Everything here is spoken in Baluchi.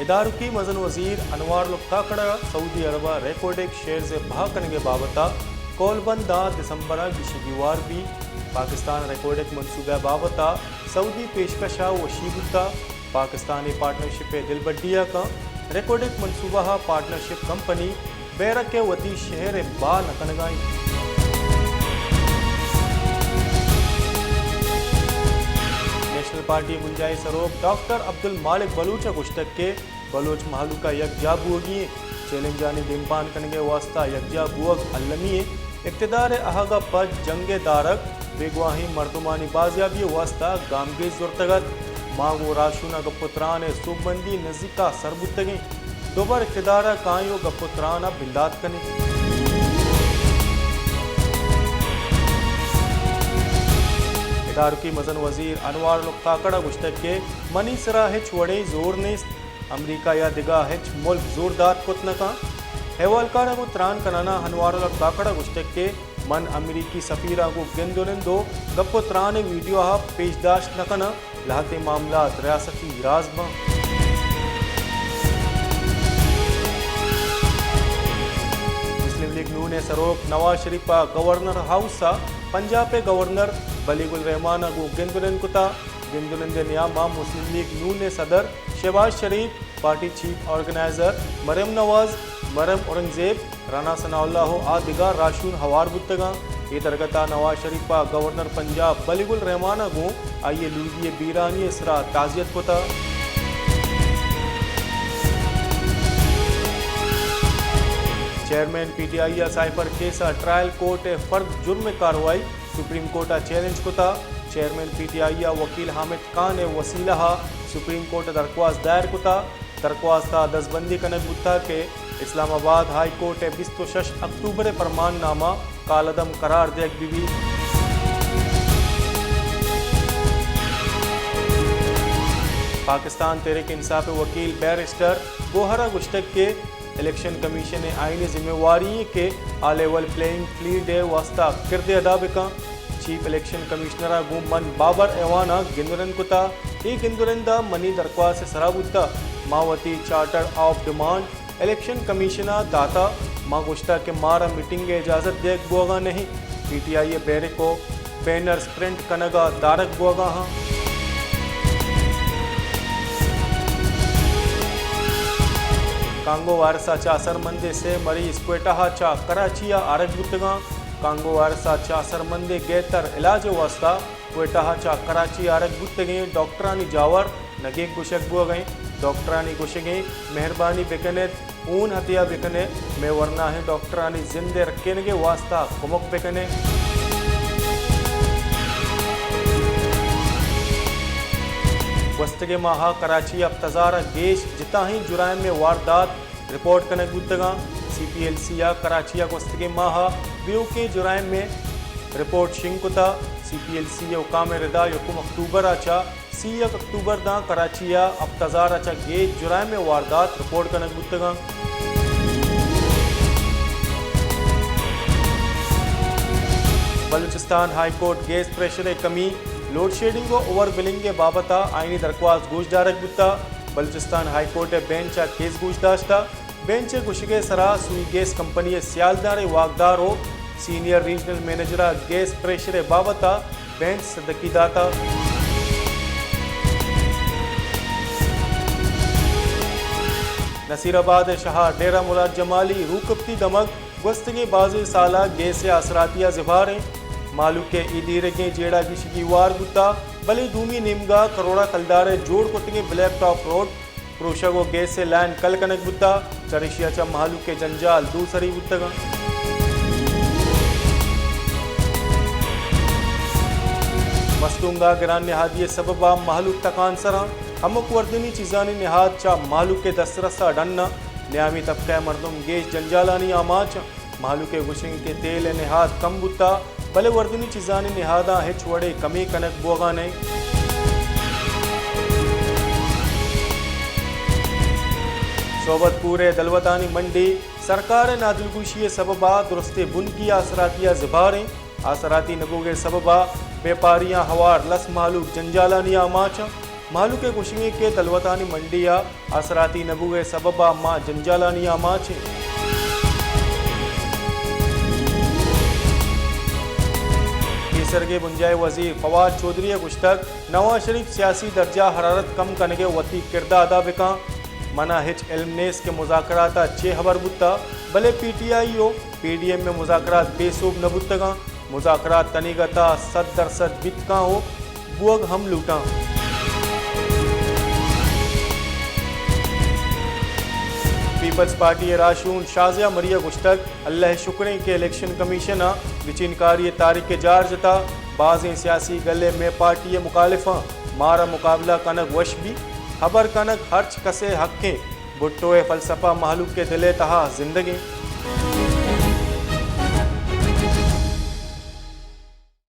دارکی مزن وزیر انوار الحق کاکڑ ءَ سعودی عرب ءَ ریکوڈک شیئرز ءِ بہا کنگ ءِ بابت ءَ قول بند ءَ دسمبر ءَ گیشگی وار بی۔ پاکستان ریکوڈک منصوبہ ءِ بابت ءَ سعودی پیشکش ءَ وشی بوتہ۔ پاکستان اے پارٹنرشپ ءِ دلبڈی ءَ کن۔ ریکوڈک منصوبہ ءَ پارٹنرشپ کمپنی بیرک ءَ وتی شہر ءِ بہا نہ کنگ ءَ انت۔ نیشنل پارٹی ءِ بنجاہی سروک ڈاکٹر عبدالمالک بلوچ ءَ گوشتگ کہ بلوچ مہلوک ءَ یکجاہ بوگی انت، چیلنجانی دیمپان کنگ ءِ واستہ یکجاہ بوگ المی انت، اقتدار ءِ اہگ ءَ پد جنگ ءِ دارگ، بیگواہیں مردمانی بازیابی ءِ واستہ گامگیج زرتگ ات۔ ما گوں راہشون ءَ گپ ءُ تران ءِ سوبمندی نزیک ءَ سر بوتگیں۔ دوبر اقتدار ءَ کائیں ءُ گپ ءُ تران ءَ بندات کنیں۔ ادارکی مزن وزیر انوار الحق کاکڑ ءَ گوشتگ کہ منی سرا ہچ وڑیں زور نیست، امریکہ یا دگہ ہچ ملک زور دات کت نہ کن۔ احوالکار ءَ گوں تران کنان ءَ انوار الحق کاکڑ ءَ گوشتگ کہ من امریکی سفیر ءَ گوں گند ءُ نند ءُ گپ ءُ تران ءِ ویڈیو ءَ پیش داشت نہ کناں، لہتیں معاملات ریاستی راز باں۔ مسلم لیگ نون ءِ سروک نواز شریف ءَ گورنر ہاؤس ءَ پنجاب ءِ گورنر بلیغ الرحمان ءَ گوں گند ءُ نند کتا۔ گند ءُ نند ءِ نیام ءَ مسلم لیگ نون ءِ صدر شہباز شریف، پارٹی چیف آرگنائزر مریم نواز، مریم اورنگزیب، رانا ثناء اللہ ءُ آ دگہ راہشون ہوار بوتگاں۔ اے درگت ءَ نواز شریف ءَ گورنر پنجاب بلیغ الرحمان ءَ گوں آئی ءِ لوگی ءِ بیرانی ءِ سرا تعزیت کتا۔ چیئرمین پی ٹی آئی ءَ سائفر کیس ءِ ٹرائل کورٹ ءِ فرد جرم ءِ کاروائی سپریم کورٹ ءَ چیلنج کتا۔ چیئرمین پی ٹی آئی ءَ وکیل حامد خان ءِ وسیلہ ءَ سپریم کورٹ ءَ درخواست دائر کتا۔ درخواست ءَ دزبندی کنگ بوتا کہ اسلام آباد ہائی کورٹ ءِ بیست ءُ شش اکتوبر ءِ پرمان نامہ کالعدم قرار دیگ بہ بیت۔ پاکستان تحریک انصاف ءِ وکیل بیرسٹر گوہر ءَ گوشتگ کہ الیکشن کمیشن ءِ آئینی ذمہ واری ایں کہ آ لیول پلینگ فیلڈ ءِ واستہ کردے ادا بکن۔ چیف الیکشن کمشنر ءَ گوں من بابر ایوان ءَ گند ءُ نند کتا۔ اے گند ءُ نند ءَ منی درخواست ءِ سرا بوتا۔ ما وتی charter of demand election commission ءَ داتا۔ ما گوشتا کہ مارا میٹنگ ءِ اجازت دیگ بوگا نہیں۔ پی ٹی آئی ءِ بیرک ءُ بینرز پرنٹ کنگ ءَ دارگ بوگا ہاں۔ کانگو وائرس ءَ چہ اثرمندیں سے مریض کوئٹہ ءَ چہ کراچی ءَ آرگ بوتگاں۔ کانگو وائرس ءَ چہ اثرمندیں گہتر علاج ءِ واستہ کوئٹہ ءَ چہ کراچی آرگ بوتگیں ڈاکٹرانی جاور نگیگ گوشگ بوگ ءَ انت۔ ڈاکٹرانی گوشگ ءَ انت، مہربانی بکن ات، ہون ہتیا بکن ات، مئے ورناہیں ڈاکٹرانی زند ءِ رکینگ ءِ واستہ کمک بکن ات۔ گوستگیں ماہ ءَ کراچی ءَ ہپت ہزار ءَ گیش جتاہیں جرائم ءِ واردات رپورٹ کنگ بوتگاں۔ سی پی ایل سی ءَ کراچی ءَ گوستگیں ماہ ءَ بیوکیں جرائم ءِ رپورٹ شنگ کتا۔ سی پی ایل سی ءِ حکام ءِ ردا یکم اکتوبر ءَ چہ سی یک اکتوبر داں کراچی ءَ ہپت ہزار ءَ چہ گیش جرائم ءِ واردات رپورٹ کنگ بوتگاں۔ Balochistan high court gas pressure ءِ کمی، لوڈ شیڈنگ ءُ اوور بلنگ ءِ بابت ءَ آئینی درخواست گوش دارگ بوتا۔ بلوچستان ہائی کورٹ ءِ بینچ ءَ کیس گوش داشتا۔ بینچ ءِ گوشگ ءِ سرا سوئی گیس کمپنی ءِ سیالداریں واکدار ءُ سینئر ریجنل منیجر ءَ گیس پریشر ءِ بابت ءَ بینچ صدقی داتا۔ نصیر آباد ءِ شہار ڈیرہ مراد جمالی روکپتی دمگ گوستگیں بازیں سال ءَ گیس ءِ آسراتی ءَ زبہر انت۔ مہلوک ءِ اے دیرگیں جیڑہ گیشگی وار بوتا، بلے دومی نیمگ ءَ کروڑا کلدار ءِ جوڑ کتگیں بلیک ٹاپ روڈ پروشگ ءُ گیس ءِ لائن کل کنگ بوتا، چریشی ءَ چہ مہلوک ءِ جنجال دور سری بوتگ انت۔ مستونگ ءَ گران نہادی ءِ سبب ءَ مہلوک تکانسر انت، ہمک وردنی چیزانی نہاد چہ مہلوک ءِ دسترس ءَ ڈن انت، نیامی طبقہ ءِ مردم گیش جنجالانی آماچ انت۔ مہلوک ءِ گوشگ انت کہ تیل ءِ نہاد کم بوتا، بلے وردنی چیزانی نہاداں ہچ وڑیں کمی کنگ بوگا نہ انت۔ صحبت پور ءِ دلوتانی منڈی سرکار ءِ نادلگوشی ءِ سبب ءَ درستیں بنکی آسراتی ءَ زبہر انت۔ آسراتی نہ بوگ ءِ سبب ءَ بیپاریاں ہوار لس مہلوک جنجالانی آماچ انت۔ مہلوک ء گوشگ انت کہ دلوتانی منڈی ء آسراتی نہ بوگ ء سبب ء ما جنجالانی آماچ ایں۔ پیسرگ ء بنجاہی وزیر فواد چوہدری ء گوشتگ، نواز شریف سیاسی درجہ حرارت کم کنگ ء وتی کرد ء ادا بکن، من ء ہچ علم نیست کہ مذاکرات ء چے ہبر بوتگ، بلے پی ٹی آئی و پی ڈی ایم ء مذاکرات بے سوب نہ بوتگ انت۔ مذاکرات تنیگت ء سد درسد بیت کن و بوگ ہم لوٹاں۔ پیپلز پارٹی ء راہشون شازیہ مری ء گوشتگ، اللہ ء شکریں کہ الیکشن کمیشن ء گچین کاری ء تاریخ ء جار جتا، بازیں سیاسی گل ء مئے پارٹی ء مخالفاں مارا مقابلہ کنگ وش بی، ہبر کنگ ہرچ کس ء حق انت، بھٹو ء فلسفہ مہلوک ء دل ء تہا زندگ انت۔